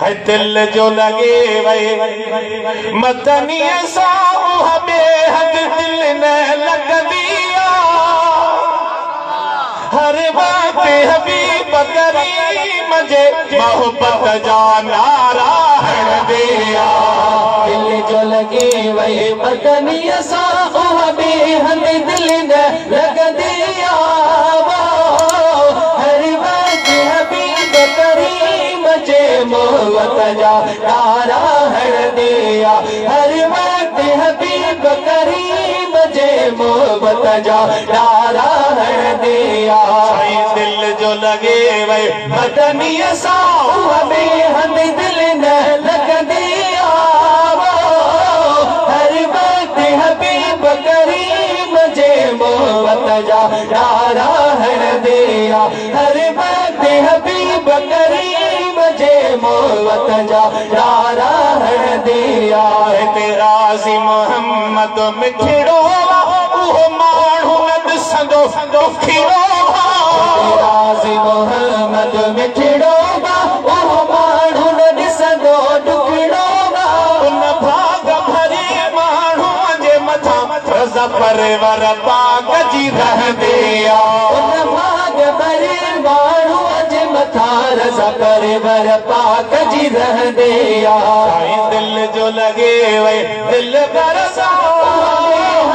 هي دل جو لڳي وئي مدنيء سان اها بيحد دل نه لڳندي آ. هر وقت حبيب ڪريم جي محبت جا نعرا هڻندي آ. دل جو لڳي وئي مدنيء سان اها بيحد دل نه لڳندي آ. هر وقت حبيب ڪريم جي محبت جا نعرا هڻندي آ. هر وقت حبيب ڪريم جي محبت جا نعرا هڻندي آ. سائين دل جو لڳي وئي مدنيء سان اها بيحد دل نه لڳندي آ. هر وقت حبيب ڪريم جي محبت جا نعرا هڻندي آ. هر وقت حبيب ڪريم جي محبت جا نعرا هڻندي آ. هتي راضي محمد مٺڙو آ، اهو ماڻهو نه ڏسندو ڏکڙو آ. راضي محمد مٺڙو آ، اهو ماڻهو نه ڏسندو ڏکڙو آ. ان ڀاڳ ڀري ماڻهوءَ جي مٿان رضا پرور پاڪ جي رهندي آ. ان ڀاڳ ڀري ماڻهوءَ جي مٿان رضا پرور پاڪ جي رهندي آ. سائين دل جو لڳي وئي دل برسان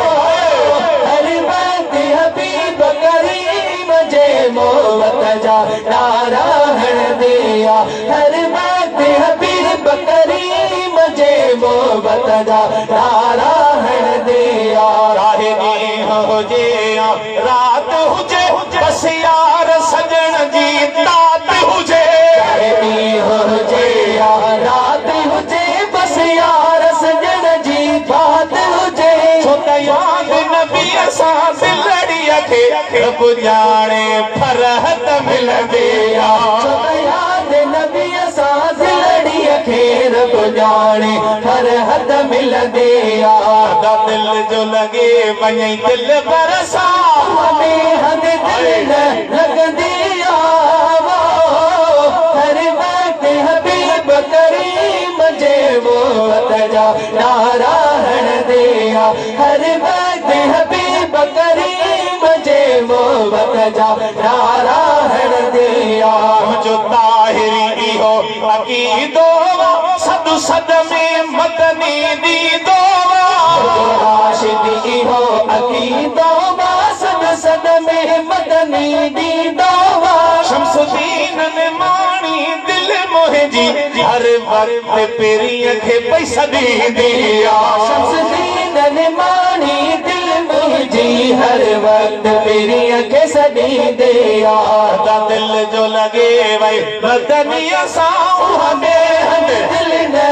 هر وقت حبيب ڪريم جي محبت جا نعرا هڻندي آ. هر وقت حبيب ڪريم جي محبت جا نعرا هڻندي آ. چاهي ڏينهن هجي يا رات هجي، بس يار سڄڻ جي تات هجي. چاهي ڏينهن هجي يا رات هجي، بس يار سڄڻ جي بات هجي. ڇو ته ياد نبيءَ سان دلڙيءَ کي رب ڄاڻي فرحت ملندي آ. ڇو ته ياد نبيءَ سان دلڙيءَ کي رب ڄاڻي فرحت ملندي آ. ادا دل جو لڳي وڃي دل برسان اها بيحد دل نه لڳندي آ. هر وقت حبيب ڪريم جي محبت جا نعرا هڻندي آ. هر وقت حبيب ڪريم جي محبت جا نعرا هڻندي آ. منهنجو طاهري اهو عقيدو آ، سڏ سڏ ۾ مدني ڏيندو آ. راشد اهو عقيدو آ، سڏ سڏ ۾ مدني ڏيندو آ. شمسدين نماڻي دل منهنجي هر وقت پرينءَ کي پئي سڏيندي آ. شمسدين نماڻي دل منهنجي هر وقت پرينءَ کي سڏيندي آ. ادا دل جو لڳي وئي مدنيءَ سان اها بيحد دل نه